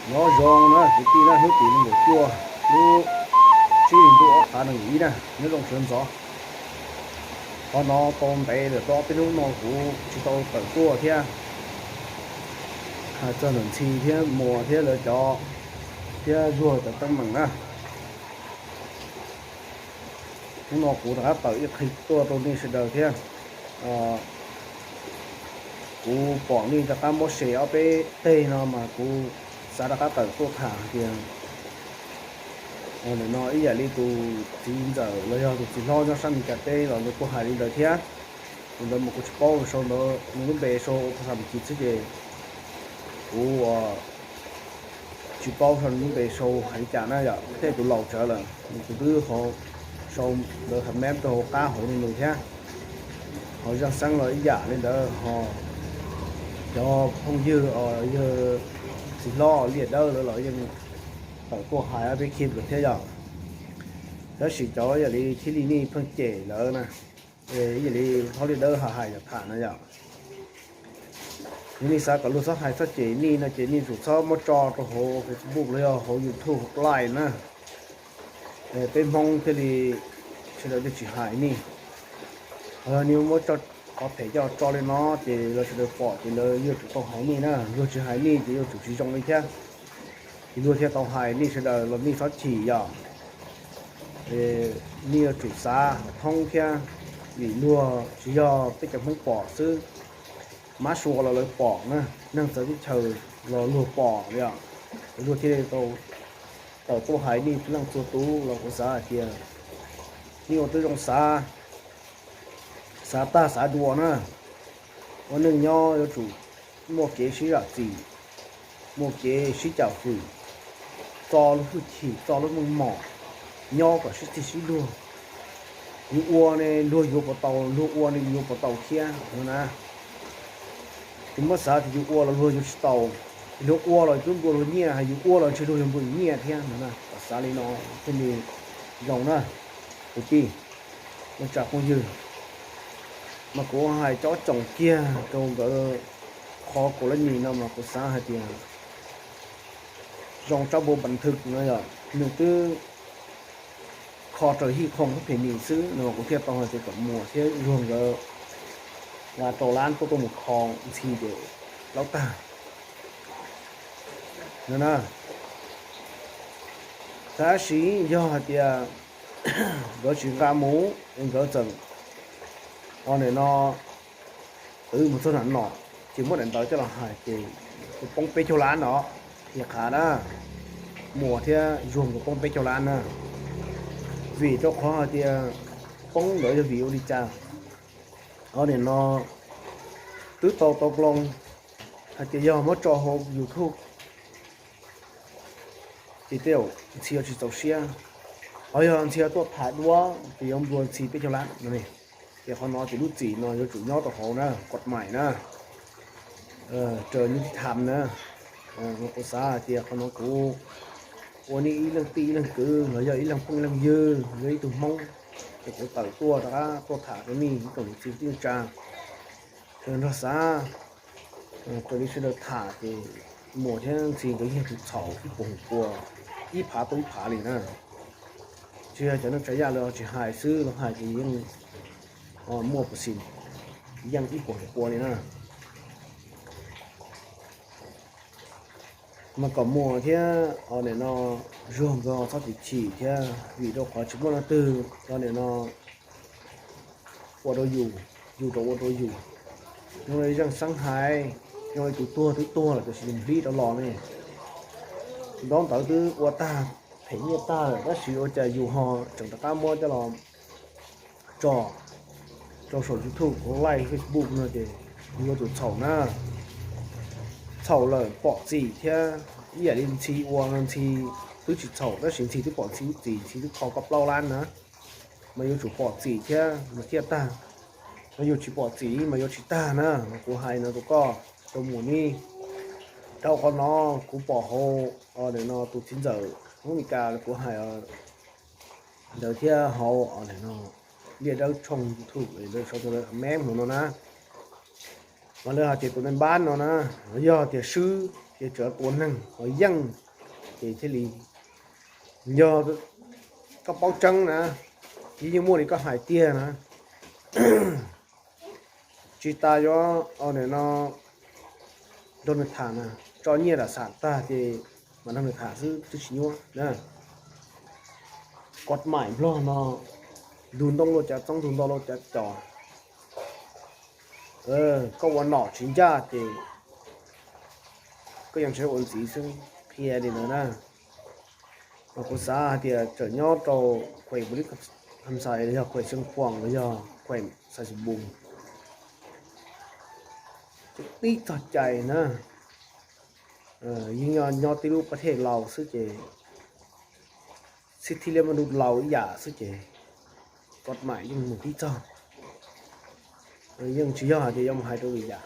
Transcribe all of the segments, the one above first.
Nyob zoo na kwv tij na, hnub tim nees nkaum cuaj lub tsib hlis ntuj ob phav nees nkaum ib na, nyob zoo sawv ntxov. Qhov no tau ntev lawm, tau ob peb hnub no kuv tsis tau tawm tuaj thiab. Hais txog ntawm Ntxhi thiab Muas thiab lawv cov, thiab Zuag cov teeb meem na. Hnub no kuv rov qab tawm ib qho tuaj rau nej sawv daws thiab. Kuv pom nej rov qab muab share ob peb teg no mas kuv xav rov qab tawm tuaj tham hais tias, ntawm no ib yam li tus txiv ntxawm los yog tus txiv hlob nyob sab Meskas teb los nws kuj hais li ntawd thiab. Tus ntawd mas kuv tsis paub sau ntawd nws lub npe sau ua phas xas Meskas xwb ces kuv tsis paub sau nws lub npe sau hais li cas na yom, tej tus laus tsawv lawm, nws kuv twb sau ntawd ha meb rau hauv qab hauv li nws thiab. Ho zaj xeeb los ib yam li ntawd, ho cov phooj ywg yawg txiv hlob Liaj Dawb lawv los yeej tawm tuaj hais ob peb clip lawm thiab yom. Tab sis cov yam li thiaj li nej pheej cem lawv na, ib yam li hlob Liaj Dawb hais hais yam tham na yom. Yog nej xav kom luag txhob hais txhob cem nej no ces nej tsum txhob muab tso rau hauv Facebook los yog hauv YouTube hauv live na. Peb Hmoob thiaj li sawv daws thiaj tsis hais nej. Ho yog nej muab qhov phem coj tso li no ces lawv sawv daws pom ces lawv yuav tsum tau hais nej na, luag tsis hais nej ces yuav tsum tsis zoo li thiab. Ces luag thiaj tau hais nej sawv daws los nej txhob chim yom. Nej yuav tsum xav thoob thiab, vim luag tsis yog peb cov Hmoob pom xwb, mab sua los lawv pom na, neeg txawv teb chaws los luag pom li os. Luag thiaj li tau tawm tuaj hais nej txhua leej txhua tus los kuv xav hais tias nej ua tib zoo xav, xav tag xav dua na. Ua neej nyob yuav tsum muaj kev sib zam txim, muaj kev sib cam fwm, txo lub hwj chim txo lub meej mom, nyob kom sib txig sib luag. Yus ua ne luag yuav puas tau, luag ua ne yus yuav puas tau thiab no na. Yus muab xav tias yus ua los luag yuav tsis tau, luag ua los twb nplua luag nyiaj, yus ua los ntshe luag yuav nplua yus nyiaj thiab no na. Kom xav li no thiaj li zoo na kwv tij, neej tsa phooj ywg. Mas kuv hais cob coom kiag rau nkawd qhov kuv lab nis no mas kuv xav hais tias zoo tsab npua npas thwm no yog nws twb kho raws hij khoom hab phem nis xwb no kuv thiaj tau hais tias kom Muas thiab Zuag nkawd rau lab tuaj tuaj mus kho Ntxhi ces laub tag no na. Tab sis yog hais tias nkawd tsis nqa mus es nkawd txawm o nim no twb mus txog nram no ces muab daim ntawv coj los hais ces kuv poob peb caug lab no. Qhia qhav na, Muas thiab Zuag nkawd poob peb caug lab na. Vim rau qhov hais tias poob ntawd yog vim ua li cas? O nim no twb tau tau loo hais tias yog muab tso hauv YouTube ces tej zaum Ntxhi yuav tsis txaus siab. Ho yog Ntxhi tuaj tham dua ces yuav nplua Ntxhi peb caug lab no. Ces qhov no ces lub txim no yuav tsum nyob rau hauv na, kod mais na, raws nyuj tham na. Kuv xav hais tias qhov no kuv ua nej ib leej tij ib leej kwv los yog ib leeg phooj ib leej ywg, yog ib tug Hmoob, ces kuv tawm tuaj rov qab tuaj tham rau nej ib tsoom niam txiv kwv tij neej tsa. Nrog xav, raws li sawv daws tham ces Muas thiab Ntxhi nkawd yeej txhaum ib puas hum pua, ib phav tau ib phav li na. Tsis yog cov neej tsa yaj lawv tsis hais xwb, lawv hais ces yeej muaj percent, yeej ib puas hum pua li na. Mas kom Muas thiab o nim no Zuag nkawd txhob chim chim thiab, vim rau qhov tsis muaj leej twg o nim no ua rau yus, yus rau ua rau yus. Zoo li Zeej Xeeb hais, zoo li tus tuag twb tuag lawm tiam sis yus hlib rov los ne. Tus ntaub ntawv twb ua tag, them nyiaj tag lawm tab sis ua cas yus ho tseem rov qab muab coj los tso rau saum YouTube, hauv live Facebook no ces yus yuav tsum txhaum na. Txhaum lawm pom txim thiab, ib yam li Ntxhi ua no Ntxhi twb tsis txhaum tab sis Ntxhi twb pom Ntxhi lub txim, Ntxhi twb kho koj plaub lab na. Mas yuav tsum pom txim thiab mas thiaj tag, yog yus tsis pom txim mas yuav tsis tag na. Kuv hais no rau koj, rau Muas ne. Dhau qhov no kuv pom hauv o nim no tus txiv ntxawm Hmoob Meskas kuv hais ntawd thiab hauv o nim no Liaj Dawb tshooj YouTube lawv sau rau lawv meb mus no na. Mas lawv hais tias tus naj npab no na, yog tias swb Ces tseem tua neeg ho yeej, ces thiaj li, yog koj paub tseeb na, yeej muaj li koj hais tiag na. Tsis tas yuav no nrog nws tham na, tso nyiaj lam xam tag ces mam nrog nws tham xwb twb tsis nyuaj na. Koj maim Nplog no, ntug ntoo luaj cav txoob, ntug ntoo luaj cav cos. Koj ua nom tsis ncaj ces koj yeej tseem ua ntxiv xwb, qhia li ntawd na. Mas kuv xav hais tias tseem nyob rau khuem Npus Lis Kham Xais los yog khuem Xeev Khuam los yog khuem Xais Xus Npus, tib txog cai na, yeej nyob tib lub pas thej laus xwb ces xib thib liab mab dub laus ib yam xwb ces koj maim yeej mus tib txog. Yeej tsis yog hais tias yuav mus hais rau lwm yam.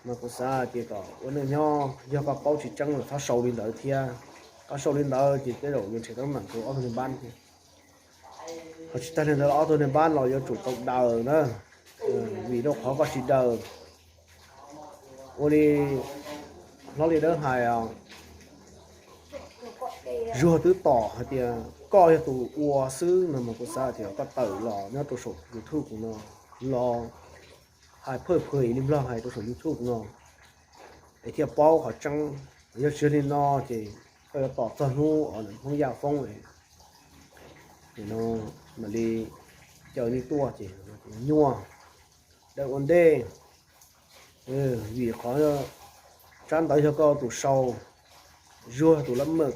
Mas kuv xav tias kom ua neej nyob yog koj paub tsis tseeb los txhob sau li ntawd thiab. Koj sau li ntawd ces tej zaum yuav nrhiav teeb meem rau ob tug neeg npab thiab. Ho tsis tag li ntawd los ob tug neeg npab los yuav tsum tau daws na, vim rau qhov koj tsis daws. Ua li hlob Lis Dawb hais, Zuag twb tom hais tias koj yog tus ua xwb no mas kuv xav tias koj tawm los nyob rau saum YouTube kuv no, los hais phaj phaj li Nplog hais rau saum YouTube kuv no, es thiaj paub qhov tseeb. Yog tsis yog li no ces koj yuav tos txog hnub Hmoob Yaj foob no mam li caw nej tuaj ces nyuaj, dawb ua ntej. Vim qhov tsab ntawv yog koj tus sau, Zuag tus lab mem.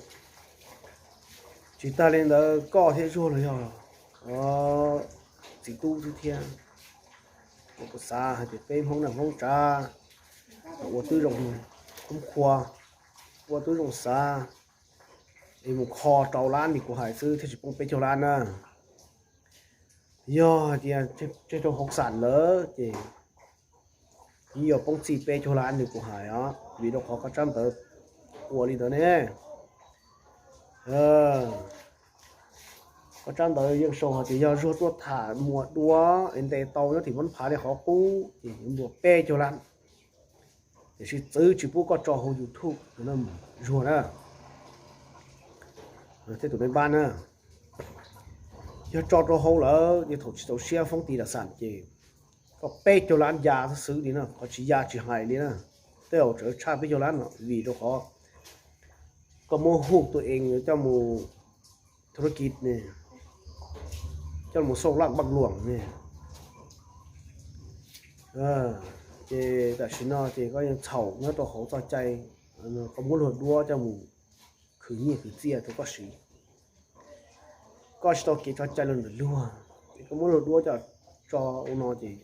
Tsis tas li ntawd koj thiab Zuag los yog txiv tub xwb thiab. Kuv xav hais tias peb Hmoob neej Hmoob tsav ua tib zoo khub khua, ua tib zoo xav, es mus kho rau lab li kuv hais xwb thiaj tsis poob peb caug lab na. Yog hais tias tseg rau hauv xam lawm ces yeej yuav poob txij peb caug lab li kuv hais os, vim rau qhov koj tsab ntawv ua li ntawd ne. Koj tsab ntawv yeej sau hais tias yog Zuag tuaj tham muas dua es ntes tau nyob tim Moos Phas li qhov qub ces yuav nplua peb caug lab. Tiam sis txwv tsis pub koj tso hauv YouTube, Zuag na, thiab tus me npab na. Yog tso rau hauv lawm ces thaum tsis txaus siab foob tim lam xam ces koj peb caug lab ya xwb li na, qhov tsis ya tsis hais li na. Tej zaum tseem tshaj peb caug lab no vim rau qhov koj muab hu tus ees coj mus thu rab kis ne, coj mus xauj laj npaj luam ne. Ces tam sim no ces koj yeej txhaum nyob rau hauv txoj cai, koj muab luag duab coj mus khwv nyiaj khwv txiaj rau koj siv. Koj tsis tau kev tso cai los ntawm luag, es koj muab luag duab coj tso ua no ces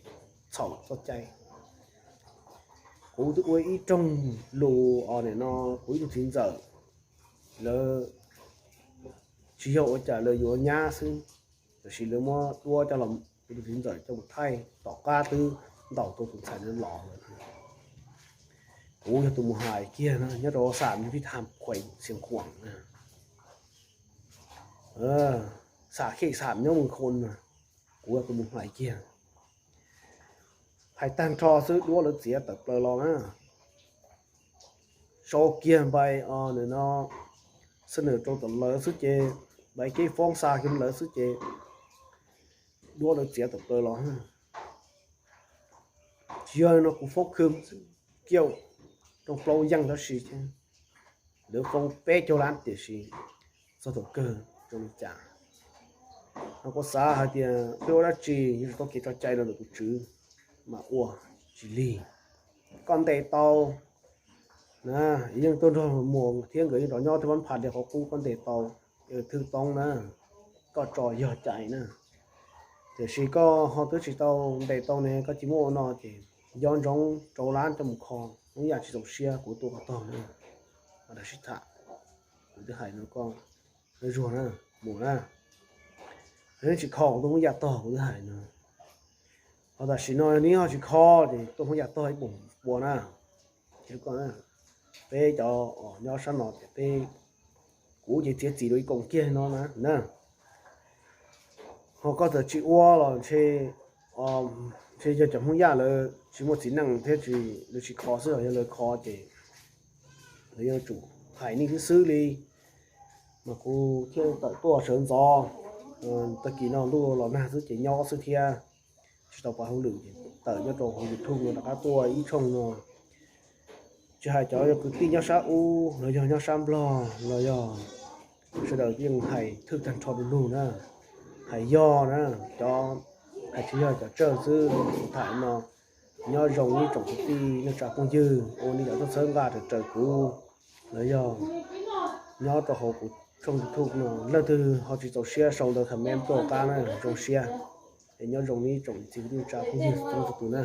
txhaum txoj cai. Kuv twb ua ib rooj lus os, nim no kuv ib tug txiv ntxawm, lawv tsis yog ua cas, lawv yuav nyab xwb, tiam sis lawv muab duab coj los, kuv tus txiv ntxawm coj mus thaij, tom qab twb ntaus tau tus ntxhais ntawd los lawm. Kuv yog tus mus hais kiag no, nyob rau xam nyob pib tham khuem Xiav Khuam na, xam Khem xam nyob Moos Khoo na, kuv yog tus mus hais kiag. Hais tag nrho xwb duab lawv txiav tawm plaws los na. Sau kiag npai os, nim no xab nws rau tom lawv xwb ces, npai kev foob xa kiag lawv xwb ces duab lawv txiav tawm plaws los. Tsis yog no kuv foob khw xwb, kiag rooj plaub yeej tab sis ces lawv foob peb caug lab tiam sis txog thaum kawg zoo li cas. No kuv xav hais tias peb ua dab tsi yuav tsum tau kev tso cai los ntawm tus tswv mas ua tsis lig. Koj ntes tau na, yeej tuaj nrog muas thiab nkawd yeej rov nyob thiab pab phaj li qhov qub, koj ntes tau, thwj toob na, koj tso yog cai na. Tiam sis koj ho twb tsis tau ntes tau ne, koj cia muab ua no ces nco ntsoov rau lab coj mus kho, Hmoob Yaj tsis txaus siab kuv tuaj koj tog na. Mas dag sib tham, kuv twb hais no koj, Zuag na, mus na, neb tsis kho kuv tuaj Hmoob Yaj tog kuv twb hais no. Ho tam sim no neb ho tsis kho ces tuaj Hmoob Yaj tog ib puas pua na. Peb cov nyob sab no ces peb, kuv ces txiav txim rau ib koom kiag no na. Ho koj txawm tsis ua los ntshe Ces yog cov Hmoob Yaj lawv tsis muaj txiv neej thiab tsis, lawv tsis kho xwb, yog lawv kho ces lawv yuav tsum hais nej xwb xwb li. Mas kuv thiaj tawm tuaj sawv ntxov, tag kis no ntuj los nag xwb ces nyob xwb thiab tsis tau pab hauj lwm ces tawm nyob rau hauv YouTube no rov qab tuaj ib tshooj no. Tsis hais cov kwv tij nyob sab ub los yog nyob sab Nplog los yog sawv daws yeej hais thwj tag nrho du lug na, hais yog na, cov hais tsis yog cov tsawg xwb. Kuv tham no nyob zoo ib tsoom kwv tij neej tsa phooj ywg uas nej cov tuaj txhawb nqa raws kuv los yog nyob rau hauv kuv tshooj YouTube no, leej twg ho tsis txaus siab sau ntawv comment tuaj qab na zoo siab. Es nyob zoo ib tsoom kwv tij neej tsa phooj ywg txhua tus na.